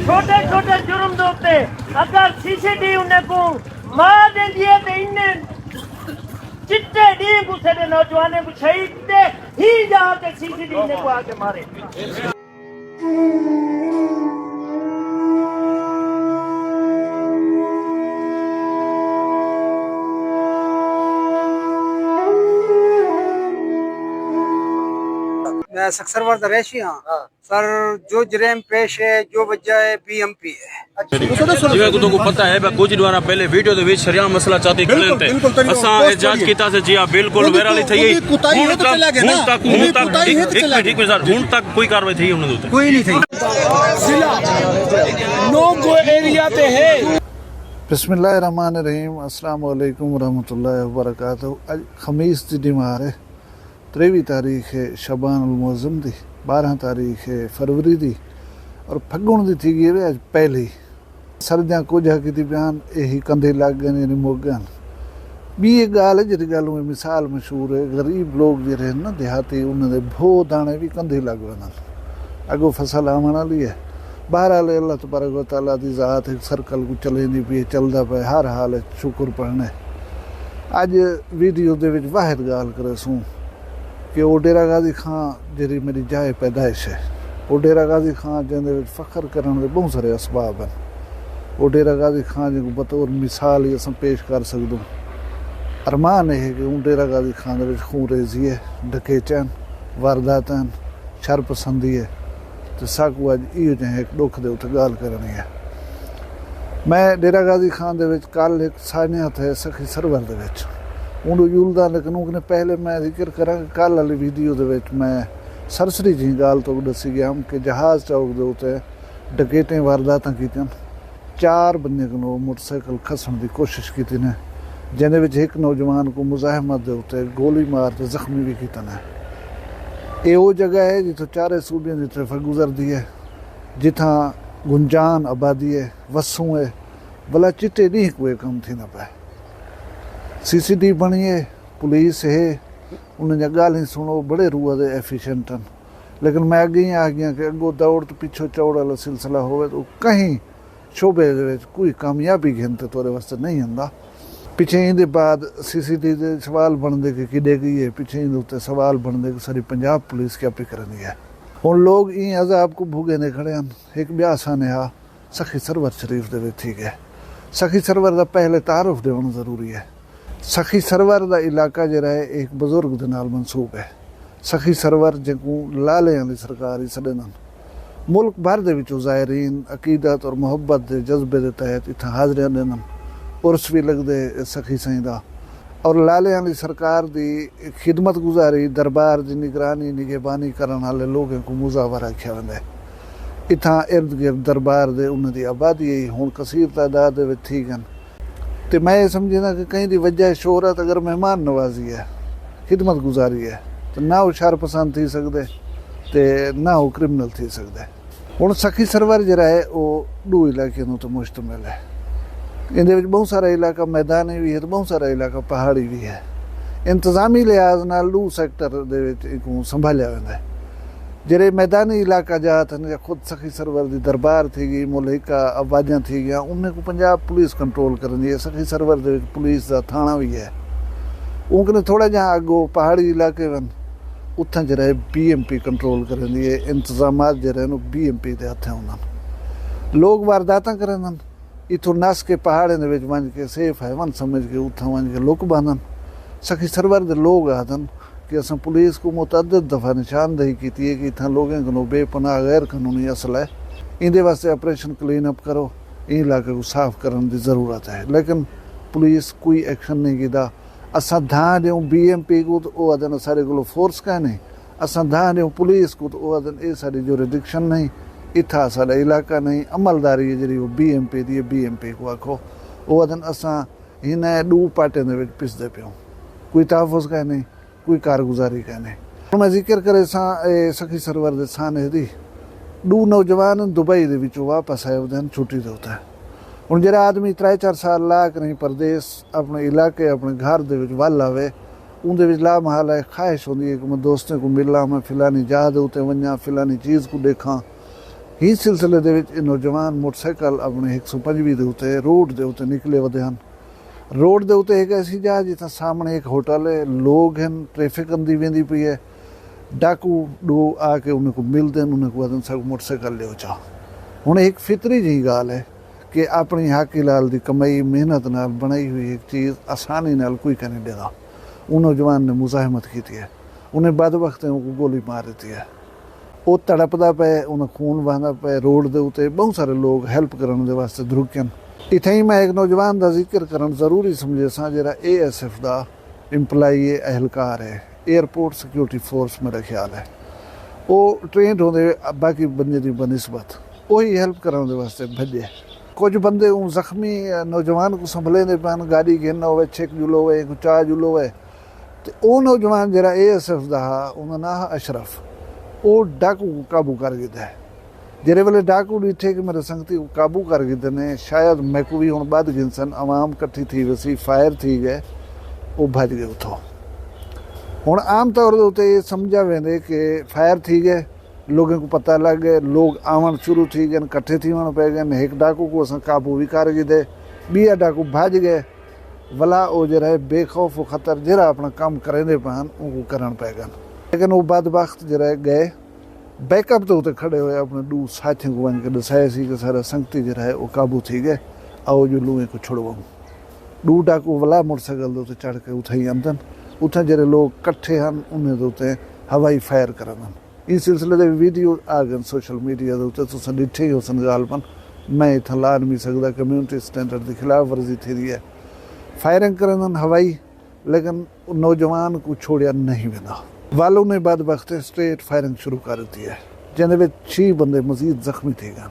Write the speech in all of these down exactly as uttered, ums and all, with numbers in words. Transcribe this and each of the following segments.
چھوٹے چھوٹے جرم دے اتے اگر سی سی ڈی انہیں کوں مار ݙیندی ہے تے انہیں چٹے ݙینہہ کوں ساݙے نوجوانیں کوں شہید تے ہی جا کے سی سی ڈی انہیں کوں آ کے مارے۔ میں سکسر ورد ریشی ہاں۔ سر، جو جرائم پیش ہے، جو وجہ ہے، بی ایم پی ہے۔ جیویں کہ تہاکوں پتہ ہے، میں کجھ ݙوارا پہلے ویڈیو دے وچ شریعہ مسئلہ چاتی کھلن تے اساں احتجاج کیتا سے۔ جی ہاں، بالکل وائرل ہی تھئی۔ ہن تک ہن تک ہن تک ہک منٹ، ہک منٹ سر، ہن تک کوئی کاروائی تھئی انہاں دے اتے؟ کوئی نہیں تھئی۔ ضلع نوگو ایریا تے ہے۔ بسم اللہ الرحمن الرحیم۔ السلام علیکم ورحمۃ اللہ وبرکاتہ۔ اڄ خمیس دی ݙیوار ہے، تریوی تاریخ ہے شعبان المعظم دی، ٻارہاں تاریخ ہے فروری دی، اور پھڳݨ دی تھی ڳئی ہے اڄ پہلی۔ سردیاں کجھ ہا کیتی پیان، اے ہی کندھے لڳ ڳئن یعنی مک ڳئن۔ ٻی ہک ڳالھ ہے جیڑھی ڳالھوں اے مثال مشہور ہے، غریب لوک جیڑھے ہن نا دیہاتی، انہاں دے بھو داݨے وی کندھے لڳ ویندن، اڳوں فصل آوݨ آلی ہے۔ بہرحال اللہ تبارک و تعالیٰ دی ذات ہک سرکل کوں چلیندی پئی ہے، چلدا پئے، ہر حال اچ شکر پڑھݨے۔ اڄ ویڈیو دے وچ واحد ڳالھ کریسوں کہ او ڈیرہ غازی خان جیڑھی میݙی جائے پیدائش ہے، او ڈیرہ غازی خان جیندے وچ فخر کرݨ دے ٻہوں سارے اسباب ہن۔ او ڈیرہ غازی خان جینکوں بطور مثال ہی اساں پیش کر سڳدوں۔ ارمان اے ہے کہ اوں ڈیرہ غازی خان دے وچ خون ریزی ہے، ڈکیچاں ہن، وارداتاں ہن، شر پسندی ہے، تے ساکوں اڄ ایہو جہیں ہک ݙکھ دے اتے ڳالھ کرݨی ہے۔ میں ڈیرہ غازی خان دے وچ کل ہک سانحہ تھئے سخی سرور دے وچ، اونݙوں ڄلداں، لیکن اوں کنیں پہلے میں ذکر کراں کہ کل آلی ویڈیو دے وچ میں سرسری جہیں ڳالھ تہاکوں ݙسی ڳیام کہ جہاز چوک دے اتے ڈکیٹیں وارداتاں کیتیاں۔ چار بندیاں کنوں موٹر سائیکل کھسݨ دی کوشش کیتی نے، جیندے وچ ہک نوجوان کوں مزاحمت دے اتے گولی مار تے زخمی وی کیتا نے۔ اے او جگہ ہے جتھوں چارے صوبیاں دی ٹریفک گزردی ہے، جتھاں گنجان آبادی ہے، وسوں ہے، ولا چٹے ݙینہہ کوں اے کم تھیندا پئے۔ سی سی ڈی بݨی ہے، پولیس ہے، انہاں دیاں ڳالھیں سݨو، بڑے روح دے ایفیشنٹ ہن۔ لیکن میں اڳے ہی آکھ ڳیاں کہ اڳوں دوڑ تے پچھوں چوڑ والا سلسلہ ہووے تاں او کہیں شعبے دے وچ کوئی کامیابی گھن تے تہاݙے واسطے نہیں ہوندا۔ پچھے ایندے بعد سی سی ڈی دے سوال بݨدے کہ کݙے ڳئی ہے، پچھے ایندے اتے سوال بݨدے کہ ساݙی پنجاب پولیس کیا پئی کریندی ہے۔ ہݨ لوک ایں عذاب کوں بھڳیندے کھڑے ہن۔ ہک ٻیا سانحہ سخی سرور شریف دے وچ تھی ڳئے۔ سخی سرور دا پہلے تعارف ݙیوݨ ضروری ہے۔ سخی سرور دا علاقہ جیڑھا ہے، اے ہک بزرگ دے نال منسوب ہے۔ سخی سرور جینکوں لالیں آلی سرکار ہی سݙیندن۔ ملک بھر دے وچوں زائرین عقیدت اور محبت دے جذبے دے تحت اتھاں حاضریاں ݙیندن۔ عرس وی لڳدے سخی سئیں دا۔ اور لالیں آلی سرکار دی خدمت گزاری، دربار دی نگرانی، نگہبانی کرݨ آلے لوکیں کوں مزاور آکھیا ویندے۔ اتھاں ارد گرد دربار دے انہاں دی آبادی ہئی، ہݨ کثیر تعداد دے وچ تھی ڳن۔ تے میں اے سمجھینداں کہ کہیں دی وجہ شہرت اگر مہمان نوازی ہے، خدمت گزاری ہے، تے نہ او شر پسند تھی سڳدے تے نہ او کرمنل تھی سڳدے۔ ہݨ سخی سرور جیڑھا ہے او ݙو علاقیاں دے اتے مشتمل ہے۔ ایندے وچ ٻہوں سارا علاقہ میدانی وی ہے تے ٻہوں سارا علاقہ پہاڑی وی ہے۔ انتظامی لحاظ نال ݙو سیکٹر دے وچ ایکوں سنبھالیا ویندا ہے۔ جیڑھے میدانی علاقہ جات ہن یا خود سخی سرور دی دربار تھی ڳئی، ملحقہ آبادیاں تھی ڳیاں، انہیں کوں پنجاب پولیس کنٹرول کریندی ہے۔ سخی سرور دے وچ پولیس دا تھاݨہ وی ہے۔ اوں کنیں تھوڑا جیہاں اڳوں پہاڑی علاقے ون، اتھاں جیڑھا ہے بی ایم پی کنٹرول کریندی ہے، انتظامات جیڑھے ہن او بی ایم پی دے ہتھیں ہوندن۔ لوک وارداتاں کریندن، اتھوں نس کے پہاڑیں دے وچ ونڄ کے سیف ہیون سمجھ کے اتھاں ونڄ کے لک ٻہندن۔ سخی سرور دے لوک آہدن کہ اساں پولیس کوں متعدد دفعہ نشاندہی کیتی ہے کہ اتھاں لوکیں کنوں بے پناہ غیر قانونی اسلحہ ہے، ایندے واسطے آپریشن کلین اپ کرو، ایں علاقے کوں صاف کرݨ دی ضرورت ہے، لیکن پولیس کوئی ایکشن نہیں گھدا۔ اساں دھاں ݙیوں بی ایم پی کوں تاں او آہدن اساݙے کولوں فورس کائنی، اساں دھاں ݙیوں پولیس کوں تاں او آہدن اے ساݙی جوریڈکشن نہیں، اتھاں اساݙا علاقہ نہیں، عملداری ہے جیڑھی او بی ایم پی دی ہے، بی ایم پی کوں آکھو۔ او آہدن اساں ہن ݙو پاٹیں دے وچ پسدے پیوں، کوئی تحفظ کائنی، کوئی کارگزاری کائنی۔ ہݨ میں ذکر کریساں اے سخی سرور دے سانحے دی، ݙو نوجوان دبئی دے وچوں واپس آئے ہوندے ہن چھٹی دے اتے۔ ہݨ جیڑھا آدمی ترائے چار سال لا کہیں پردیس اپݨے علاقے، اپݨے گھر دے وچ ول آوے، اوندے وچ لا محالہ ہک خواہش ہوندی ہے کہ میں دوستیں کوں ملاں، میں فلانی جاہ دے اتے ونڄاں، فلانی چیز کوں ݙیکھاں۔ ایں سلسلے دے وچ اے نوجوان موٹر سائیکل اپݨے ہک سو پنجوی دے اتے روڈ دے اتے نکلے ودے ہن۔ روڈ دے اتے ہک ایسی جاہ جتھاں سامݨے ہک ہوٹل ہے، لوگ ہن، ٹریفک اندی ویندی پئی ہے۔ ڈاکو ݙو آ کے انہیں کوں ملدن، انہیں کوں آہدن ساکوں موٹر سائیکل ݙیو چا۔ ہݨ ہک فطری جہیں ڳالھ ہے کہ اپݨی حق حلال دی کمائی محنت نال بݨائی ہوئی ہک چیز آسانی نال کوئی کائنی ݙیندا۔ اوں نوجوان نے مزاحمت کیتی ہے، انہیں بدبختیں اونکوں گولی مار ݙتی ہے۔ او تڑپدا پئے، اوندا خون وہندا پئے، روڈ دے اتے ٻہوں سارے لوگ ہیلپ کرݨ دے واسطے دھرکن۔ اتھائیں میں ہک نوجوان دا ذکر کرݨ ضروری سمجھیساں جیڑھا اے ایس ایف دا امپلائی ہے، اہلکار ہے، ایئرپورٹ سیکیورٹی فورس میݙا خیال ہے۔ او ٹرینڈ ہوندے باقی بندے دی بنسبت اوہی ہیلپ کرݨ دے واسطے بھڄے۔ کجھ بندے اوں زخمی نوجوان کوں سنبھلیندے پئن، گاݙی گھن ہووے، چھک جلوے، کوں چا جلوے۔ تے او نوجوان جیڑھا اے ایس ایف دا ہا، اوندا ناں ہا اشرف، او ڈاکو کوں قابو کر گھدا ہے۔ جیڑھے ویلے ڈاکو ݙٹھے کہ میݙے سنگتی کوں قابو کر گھدے نے، شاید میکوں وی ہݨ ٻدھ گھنسن، عوام کٹھی تھی ویسی، فائر تھی ڳئے، او بھڄ ڳئے اتھوں۔ ہݨ عام طور دے اتے اے سمجھا ویندے کہ فائر تھی ڳئے، لوگیں کوں پتہ لڳ ڳئے، لوگ آوݨ شروع تھی ڳئن، کٹھے تھیوݨ پئے ڳئن، ہک ڈاکو کوں اساں قابو وی کر گھدے، ٻیا ڈاکو بھڄ ڳئے۔ ولا او جیڑھا ہے بے خوف و خطر جیڑھا اپݨا کم کریندے پئے ہن، اونکوں کرݨ پئے ڳن۔ لیکن او بدبخت جیڑھا ہے ڳئے، بیک اپ دے اتے کھڑے ہوئے اپݨے ݙو ساتھیاں کوں ونڄ کے ݙسائے سی کہ سارا سنگتی جیڑھا ہے او قابو تھی ڳئے، آؤ جو لوئیں کوں چھڑواؤں۔ ݙو ڈاکو ولا موٹر سائیکل دے اتے چڑھ کے اتھائیں آندن، اتھاں جیڑھے لوگ کٹھے ہن انہیں دے اتے ہوائی فائر کریندن۔ ایں سلسلے دے ویڈیو آ ڳئن سوشل میڈیا دے اتے، تساں ݙٹھے ہی ہوسن غالباً، میں اتھاں لا نمی سڳدا، کمیونٹی سٹینڈرڈ دی خلاف ورزی تھیندی ہے۔ فائرنگ کریندن ہوائی، لیکن نوجوان کوں چھوڑیا نہیں ویندا۔ ول انہیں بدبخت اسٹریٹ فائرنگ شروع کر ݙتی ہے، جیندے وچ چھی بندے مزید زخمی تھی ڳئن۔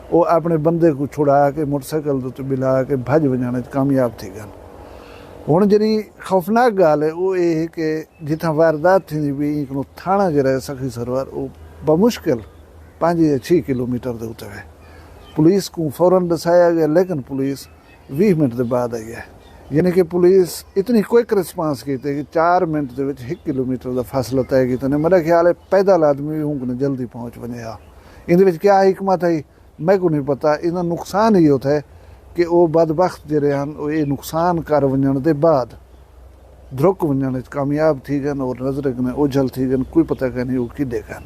او اپݨے بندے کوں چھڑا کے موٹر سائیکل دے اتے ٻلھا کے بھڄ ونڄݨ وچ کامیاب تھی ڳئن۔ ہݨ جیڑھی خوفناک ڳالھ ہے او اے ہے کہ جتھاں واردات تھیندی پئی، ایں کنوں تھاݨہ جیڑھا ہے سخی سرور، او بمشکل پنج یا چھی کلومیٹر دے اتے ہے۔ پولیس کوں فوراً ݙسایا ڳئے، لیکن پولیس ویہہ منٹ دے بعد آئی ہے۔ یعنی کہ پولیس اتنی کوئک رسپانس کیتے کہ چار منٹ دے وچ ہک کلومیٹر دا فاصلہ طے کیتے نے۔ میݙا خیال ہے پیدل آدمی وی اوں کنوں جلدی پہنچ ونڄے ہا۔ ایندے وچ کیا حکمت ہئی؟ میکوں نہیں پتہ۔ ایندا نقصان ایہو تھئے کہ او بدبخت جیڑھے ہن، او اے نقصان کر ونڄݨ دے بعد دھرک ونڄݨ وچ کامیاب تھی ڳئن اور نظر کنیں اوجھل تھی ڳئن، کوئی پتہ کائنی او کݙے ڳئن۔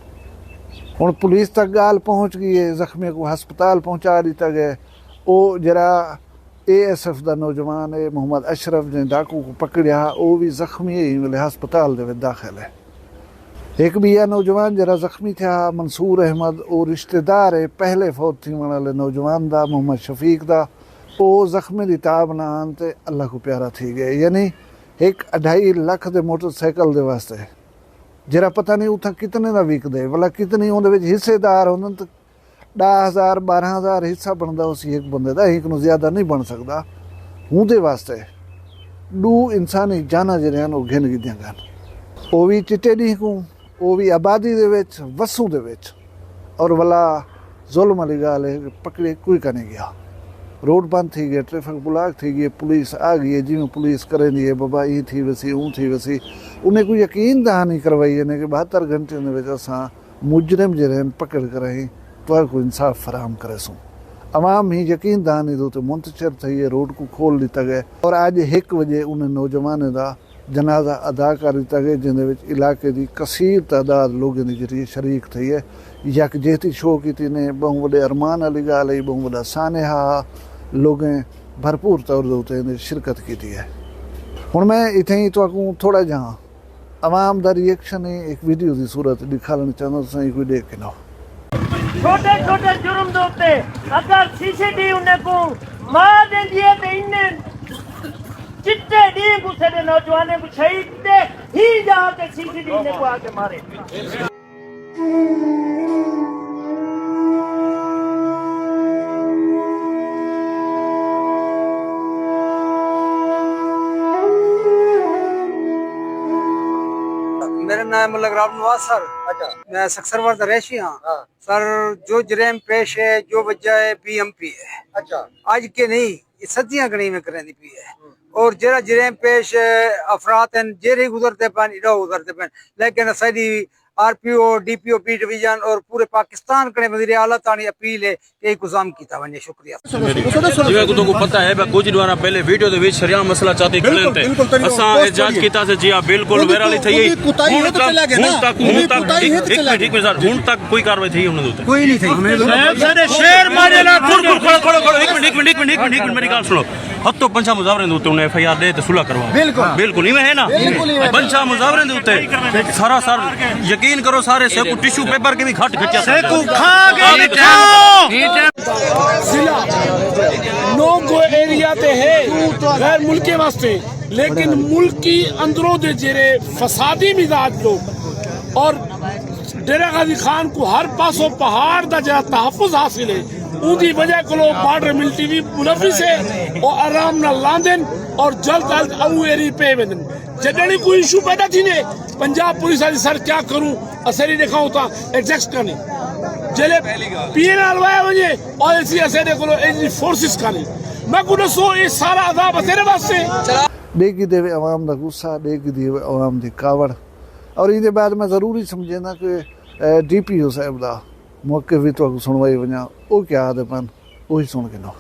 ہݨ پولیس تک ڳالھ پہنچ ڳئی ہے، زخمیاں کوں ہسپتال پہنچا ݙتا ڳئے۔ او جیڑھا اے ایس ایف دا نوجوان ہے محمد اشرف، جیں ڈاکو کوں پکڑیا ہا، او وی زخمی ہے، ایں ویلے ہسپتال دے وچ داخل ہے۔ ہک ٻیا نوجوان جیڑھا زخمی تھیا ہا، منصور احمد، او رشتہ دار ہے پہلے فوت تھیوݨ والے نوجوان دا، محمد شفیق دا۔ او زخمی دی تاب نہ آن تے اللہ کوں پیارا تھی ڳئے۔ یعنی ہک اڈھائی لکھ دے موٹر سائیکل دے واسطے، جیڑھا پتہ نہیں اتھاں کتنے دا وکدے، ولا کتنے اوندے وچ حصے دار ہوندن، تے ݙاہ ہزار، ٻارہاں ہزار حصہ بݨدا ہوسی ہک بندے دا، ہک نوں زیادہ نہیں بݨ سڳدا۔ ہوندے واسطے ݙو انسانی جاناں جیڑھیاں ہن، او گھن گھدیاں ڳن۔ او وی چٹے ݙینہہ کوں، او وی آبادی دے وچ، وسوں دے وچ۔ اور ولا ظلم والی ڳالھ ہے کہ پکڑے کوئی کائنی ڳیا۔ روڈ بند تھی ڳئے، ٹریفک بلاک تھی ڳئی، پولیس آ ڳئی ہے، جیویں پولیس کریندی ہے، بابا ایں تھی ویسی، اوں تھی ویسی۔ انہیں کوں یقین دہانی کروائی ہے کہ بہتر گھنٹے دے وچ اساں مجرم جیڑھے ہن پکڑ کراہیں تہاکوں انصاف فراہم کریسوں۔ عوام ہی یقین دہانی دے اتے منتشر تھئی ہے، روڈ کوں کھول ݙتا ڳئے اور اڄ ہک وڄے انہیں نوجوانیں دا جنازہ ادا کر ݙتا ڳئے، جیندے وچ علاقے دی کثیر تعداد لوگیں دی جیڑھی ہے شریک تھئی ہے۔ یکجہتی شو کیتی نے، ٻہوں وݙے ارمان والی ڳالھ ہئی، ٻہوں وݙا سانحہ ہا، لوگیں بھرپور طور دے اتے ایندے شرکت کیتی ہے۔ ہݨ میں اتھیں ہی تہاکوں تھوڑا جہاں عوام دا ری ایکشن ہے، ہک ویڈیو دی صورت ݙکھاوݨ چاہنداں، تساں ایکوں ݙیکھ گھنو۔ چھوٹے چھوٹے جرم دے اتے اگر سی سی ڈی انہیں کوں مار ݙیندی ہے تے انہیں چٹے ݙینہہ کوں ساݙے نوجوانیں کوں شہید کیتے، ہی جا کے سی سی ڈی انہیں کوں آ کے مارے۔ میرا نام ہے ملک رام نواز سر۔ اچھا۔ میں سکسروار دا رہشی ہاں۔ ہاں۔ سر، جو جرائم پیش ہے، جو وجہ ہے، بی ایم پی ہے۔ اچھا۔ اڄ کے نہیں، یہ صدیاں گھݨی میں کریندی پئی ہے۔ ہوں۔ اور جیڑھا جرائم پیش ہے، افراد ہیں، جیڑھے گزردے پئن، ایݙا گزردے پئن۔ لیکن اساݙی R P O, D P O B division اور پورے پاکستان کنے وزیر اعلیٰ تاݨی اپیل ہے کہ ایکوں ضم کیتا ونڄے۔ شکریہ۔ جیویں کہ تہاکوں پتہ ہے، میں کجھ ݙینہاں پہلے ویڈیو دے وچ شریعہ مسئلہ چاتی کھڑے تے اساں احتجاج کیتا سے، جی ہاں، بالکل ویرا نہیں تھئی۔ ہن تک، ہن تک، ہن تک، ہک منٹ، ہک منٹ سر، ہن تک کوئی کاروائی تھئی انہاں دے اتے؟ کوئی نہیں تھئی۔ صاحب ساݙے شیر مارے نہ۔ بالکل، کھڑو، کھڑو، کھڑو، ہک منٹ، ہک منٹ، ہک منٹ، ہک منٹ، میری ڳالھ سُݨو۔ ہتو پنجاہ مظاہریں دے اتے انہیں ایف آئی آر ݙے تے صلح کروا۔ بالکل۔ بالکل ایویں ہے نا؟ بالکل ایویں۔ پنجاہ مظاہریں دے اتے سراسر یقین کرو سارے سیکوں ٹشو پیپر کے بھی گھٹ گھٹیا سیکوں کھا کے ݙکھاؤ۔ ضلع نو گو ایریا تے ہے غیر ملکیں واسطے، لیکن ملکی اندروں دے جڑے فسادی مزاج لوگ اور ڈیرہ غازی خان کو ہر پاسوں پہاڑ دا جڑا تحفظ حاصل ہے، اون دی وجہ کولو بارڈر ملٹری بھی منفذ ہے، او آرام نال لاندن اور جلد از جلد او ایری پے ویندن۔ جڈݨ ہی کوئی ایشو پیدا تھیندے، پنجاب پولیس آہدی سر کیا کروں، اساں ݙیکھاؤں تاں ایڈجسٹ کرنی۔ جیلے پی این آر وایا ونڄے، او ایسی اساݙے کولو ایجنسی فورسز کانی۔ میکوں ݙسو، اے سارا عذاب اساݙے واسطے؟ ݙیکھی ݙیوے عوام دا غصہ، ݙیکھی ݙیوے عوام دی کاوڑ۔ اور ایندے بعد میں ضروری سمجھینداں کہ، اے، ڈی پی او صاحب دا موقف وی تہاکوں سݨوائی ونڄاں، او کیا آہدے پن، اوہی سݨ گھنو۔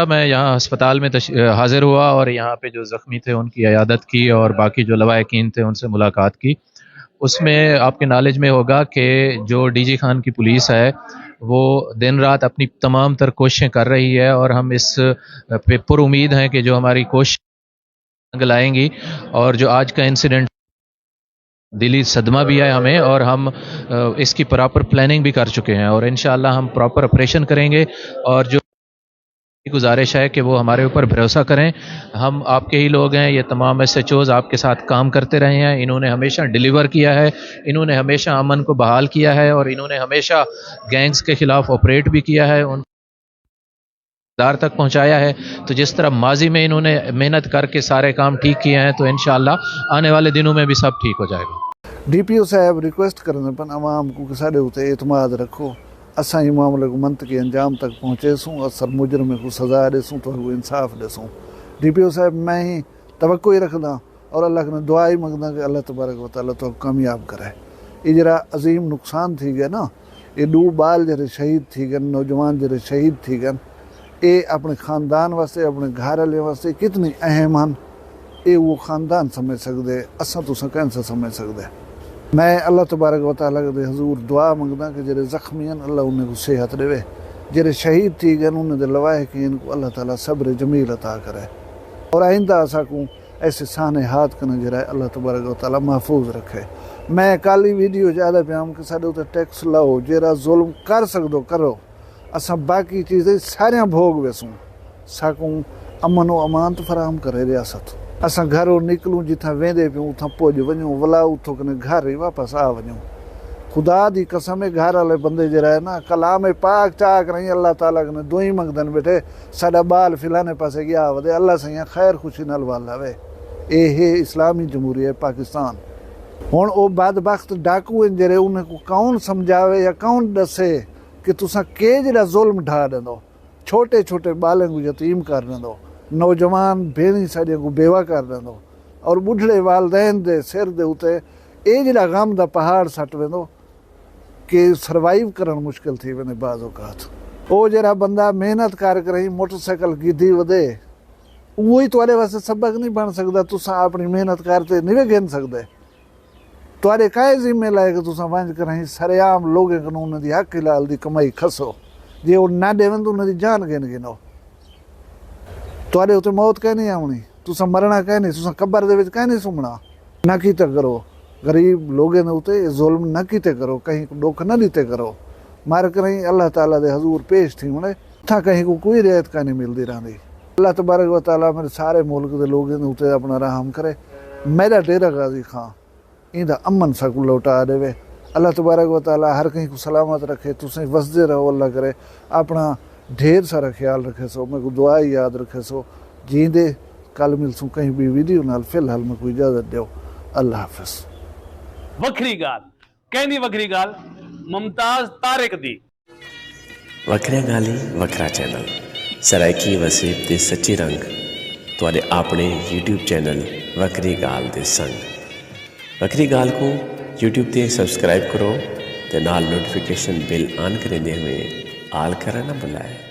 میں یہاں ہسپتال میں تش-، حاضر ہوا اور یہاں پہ جو زخمی تھے ان کی عیادت کی اور باقی جو لواحقین تھے ان سے ملاقات کی۔ اس میں آپ کے نالج میں ہوگا کہ جو ڈی جی خان کی پولیس ہے وہ دن رات اپنی تمام تر کوششیں کر رہی ہے اور ہم اس پہ پر امید ہیں کہ جو ہماری کوشش لائیں گی اور جو آج کا انسیڈنٹ دلی صدمہ بھی ہے ہمیں اور ہم، آ، اس کی پراپر پلاننگ بھی کر چکے ہیں اور انشاءاللہ ہم پراپر آپریشن کریں گے اور جو گزارش ہے کہ وہ ہمارے اوپر بھروسہ کریں۔ ہم آپ کے ہی لوگ ہیں، یہ تمام ایس ایچ اوز آپ کے ساتھ کام کرتے رہے ہیں، انہوں نے ہمیشہ ڈیلیور کیا ہے، انہوں نے ہمیشہ امن کو بحال کیا ہے اور انہوں نے ہمیشہ گینگز کے خلاف آپریٹ بھی کیا ہے، ان دار تک پہنچایا ہے۔ تو جس طرح ماضی میں انہوں نے محنت کر کے سارے کام ٹھیک کیے ہیں تو انشاءاللہ آنے والے دنوں میں بھی سب ٹھیک ہو جائے گا۔ ڈی پی او صاحب ریکویسٹ کرݨے پن عوام کوں کہ ساݙے اتے اعتماد رکھو، اساں ایں معاملے کوں منطقی انجام تک پہنچیسوں، اصل مجرم کوں سزا ݙیسوں، تہاکوں انصاف ݙیسوں۔ ڈی پی او صاحب، میں ہی توقع ہی رکھداں اور اللہ کنے دعا ہی منگداں کہ اللہ تبارک و تعالیٰ تہاکوں کامیاب کرے۔ اے جیڑھا عظیم نقصان تھی ڳیا نا، اے ݙو ٻال جیڑھے شہید تھی ڳئن، نوجوان جیڑھے شہید تھی ڳئن، اے اپݨے خاندان واسطے، اپݨے گھر آلیاں واسطے کتنی اہم ہن، اے او خاندان سمجھ سڳدے، اساں تساں کائنی سا سمجھ سڳدے۔ میں اللہ تبارک و تعالیٰ دے حضور دعا منگداں کہ جیڑھے زخمی ہن، اللہ انہیں کوں صحت ݙیوے، جیڑھے شہید تھی ڳئن، انہیں دے لواحقین کوں اللہ تعالیٰ صبر جمیل عطا کرے۔ اور آئندہ اساکوں ایسے سانحات کنوں جیڑھا ہے اللہ تبارک و تعالیٰ محفوظ رکھے۔ میں کالی ویڈیو چ آہدا پیام کہ ساݙے اتے ٹیکس لاؤ، جیڑھا ظلم کر سڳدو کرو، اساں باقی چیزیں ساریاں بھوگ ویسوں، ساکوں امن و امان تو فراہم کرے ریاست۔ اساں گھروں نکلوں، جتھاں ویندے پیوں اتھاں پڄ ونڄوں، ولا اتھوں کنے گھر ہی واپس آ ونڄوں۔ خدا دی قسم ہے، گھر آلے بندے جیڑھا ہے نا، کلام پاک چا کریں، اللہ تعالیٰ کنے دعائیں منگدن، بیٹھے ساݙا ٻال فلانے پاسے ڳیا ودے، اللہ سئیاں خیر خوشی نال ول آوے۔ اے ہے اسلامی جمہوریہ پاکستان۔ ہݨ او بدبخت ڈاکو ہن جیڑھے، انہیں کوں کون سمجھاوے یا کون ݙسے کہ تساں کیجھڑا ظلم ڈھا ݙیندو، چھوٹے چھوٹے ٻالیں کوں یتیم کر ݙیندو، نوجوان بھیݨیں ساݙیاں کوں بیوہ کر ݙیندو اور ٻڈھڑے والدین دے سر دے اتے اے جیڑھا غم دا پہاڑ سٹ ویندو۔ کہ سروائیو کرݨ مشکل تھی ویندے بعض اوقات۔ او جیڑھا بندہ محنت کر کریں موٹر سائیکل گھدی ودے، اوہی تہاݙے واسطے سبق نہیں بݨ سڳدا، تساں اپݨی محنت کر تے نہیں گھن سڳدے۔ تہاݙے کائے ذمے لائے کہ تساں ونڄ کریں سرعام لوگیں کنوں انہاں دی حق حلال دی کمائی کھسو، جے او نہ ݙیون تاں انہاں دی جان گھن گھنو۔ تہاݙے اتے موت کائنی آوݨی، تساں مرݨا کائنی، تساں قبر دے وچ کائنی سمݨا۔ نہ کیتے کرو، غریب لوگیں دے اتے اے ظلم نہ کیتے کرو، کہیں کوں ݙکھ نہ ݙتے کرو۔ مر کریں اللہ تعالیٰ دے حضور پیش تھیوݨے، اتھاں کہیں کوں کوئی رعایت کائنی ملدی رہندی۔ اللہ تبارک و تعالیٰ میرے سارے ملک دے لوگیں دے اتے اپݨا رحم کرے۔ میݙا ڈیرہ غازی خان ایندا امن ساکوں لوٹا ݙیوے۔ اللہ تبارک و تعالیٰ ہر کہیں کوں سلامت رکھے، تسیں وسدے رہو، اللہ کرے اپݨا ڈھیر سارا خیال رکھیسو، میکوں دعا یاد رکھیسو۔ جیندے کل ملسوں کہیں ٻئی ویڈیو نال، فی الحال میکوں اجازت ݙیو، اللہ حافظ۔ وکھری ڳالھ، کیندی وکھری ڳالھ؟ ممتاز طارق دی۔ وکھریاں ڳالھیں، وکھرا چینل، سرائیکی وسیب دے سچے رنگ، تہاݙے آپݨے یوٹیوب چینل وکھری ڳالھ دے سنگ۔ وکھری ڳالھ کوں یوٹیوب تے سبسکرائب کرو تے نال نوٹیفیکیشن بیل آن کریندے ہوئیں آل کرݨ نہ بھلائے۔